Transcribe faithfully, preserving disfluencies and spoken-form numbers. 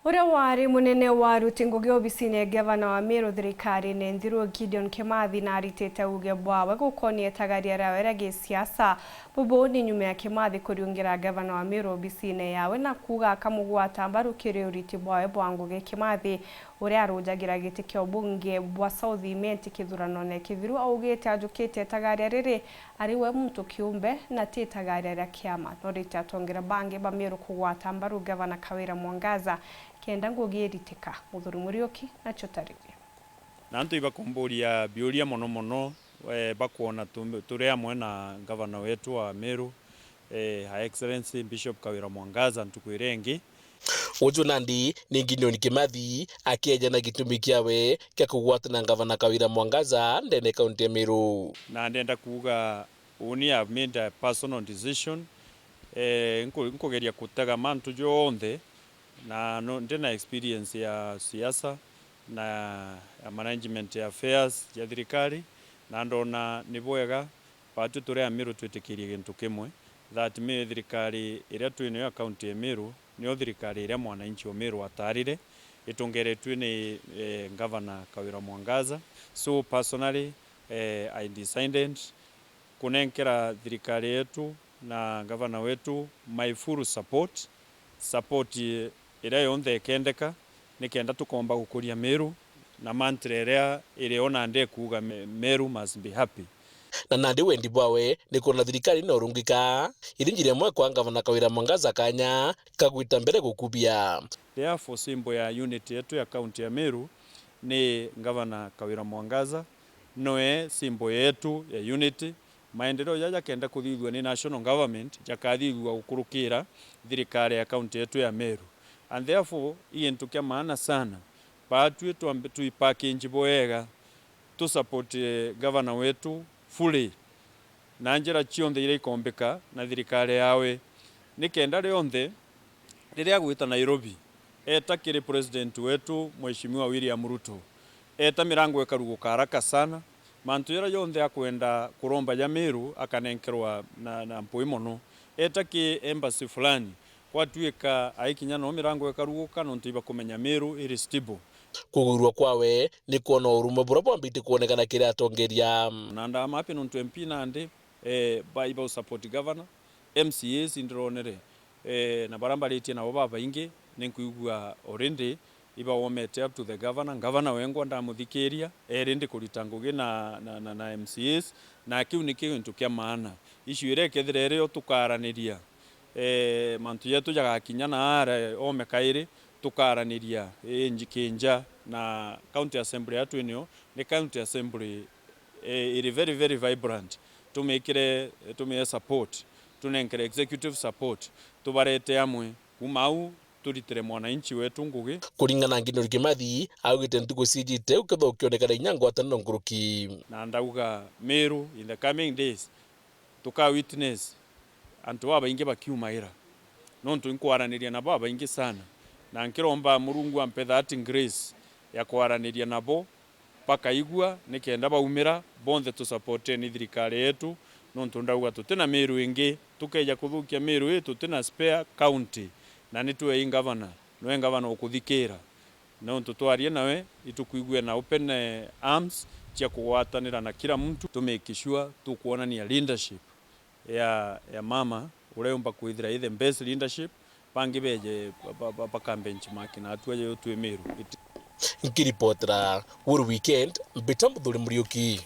Uria wari munene wa aruti ngugi obisine ya gavana wa Meru thirikarine nthiru, Gideon Kimathi, naritite uge bwawe gukonia itagaria riawe ria gisiasa. Bubu ni nyuma ya Kimathi kuriungira gavana wa Meru obisine yawe na kuuga akamugwata mbaru kiri uriti bwawe bwa ngugi. Kimathi, uria arujagira giti kia ubunge bwa South Imenti kithuranone kithiru, augite ajukite itagaria riri ari we muntu kiumbe na ti itagaria ria kiama. Norite atongeria bangi ba Meru kugwata mbaru gavana Kawira Mwangaza kenda ngugi iritika. Muthuri Muriuki nacio taririe. Na antu ibakumburia biuria mono mono, eh, bakwona tu-, turi amwe na gavana wetu wa Meru, eh, Her Excellency Bishop Kawira Mwangaza ntuku iria ingi. Uju nandi ni Gideon Kimathi akieja na gitumi kiawe kia kugwatana na gavana Kawira Mwangaza ndene kaunti ya Meru. Na ndenda kuuga uni I've made a personal decision. Eh, nku-, nkugeria kutega mantu jonthe na no, ndi na experience ya siasa na ya management ya affairs ya thirikari, na ndona ni bwega batwi turi Amiru twitikirie gintu kimwe, that mi-, thirikari iria twi nayo ya county ya Meru niyo thirikari iria mwananchi wa Meru atarire, itongeretue ni, eh, Governor Kawira Mwangaza. So personally, eh, I decided kunenkera thirikari yetu na gavana wetu my full support, support iria yonthe ikendeka, nikenda tukomba gukuria Meru na mantra iria iri o nandi ikuuga, Me-, Meru must be happy. Na nandi wendi bwawe ni kwona thirikari norungika iri njira imwe kwa gavana Kawira Mwangaza kanya ka gwita mbere gukubia. Therefore, symbol ya unity yetu ya county ya Meru ni Governor Kawira Mwangaza, noe symbol yetu ya unity. Maendeleo jaja jakenda kuthithua ni national government, jakathithua gukurukira thirikari ya county yetu ya Meru. And therefore, i gintu kia maana sana, baatwi twambe twi package bwega, tu support, eh, governor wetu fully na njira cionthe iria ikombika na thirikari yawe, nikenda rionthe riria agwita Nairobi, eta kiri president wetu Mheshimiwa William Ruto, eta mirango ikaruguka haraka sana, mantu jaria jonthe akwenda kuromba ja Meru akanenkerwa na, na mpui mono, eta ki embassy fulani, gwatuika aikinya no mirango ikaruguka nontu ibakumenya Meru iri stable. Kugwirua kwawe ni kwona urumwe buria bwambite kwonekana kiri atongeria. Na ndamapi nontu M P nandi, eh, ba, iba support governor, M C As ndironere, eh, na baria mbaritie nabo babaingi, ninkwigua already ibawomete up to the governor. Governor wengwa ndamuthikiria, eri ndi kurita ngugi na, na, na, na M C As, na kiu nikio gintu kia maana. Issue iria ikethira irio tukaraniria, eh, mantu jetu jagakinya na aria ome kairi, tukaraniria inji kinja na county assembly yetu inio ni county assembly, eh, iri very, very vibrant. Tumikire, tumie support, tunenkere executive support, tubarete amwe. Kuma au turitire mwananchi wetu ngugi. Kuringana na Gideon Kimathi, augite ntuku ciijite ukethirwa ukionekana inya ngwataniro nkuruki. Na ndauga Meru in the coming days, tuka witness antu babaingi bakiumaira, nontu inkwaraniria nabo babaingi sana, na nkiromba Murungu ampe that grace ya kwaraniria nabo, bakaigua, nikenda baumira bonthe. Tusapoteni thirikari yetu, nontu ndauga tutina Meru ingi, tukeja kuthukia Meru ii tutina spare county, na nitwei ngavana, nwe ngavana ukuthikira. Nontu twaria nawe, itukwigua na open, eh, arms cia kugwatanira na kila muntu, to make sure tukwonania leadership ya, ya mama uria yumba kwithira i the best leadership, bangi beje ba, ba, ba, baka benchmark na atwi aja twi Meru. Nkiripotera Weru Weekend, mbita Muthuri Muriuki.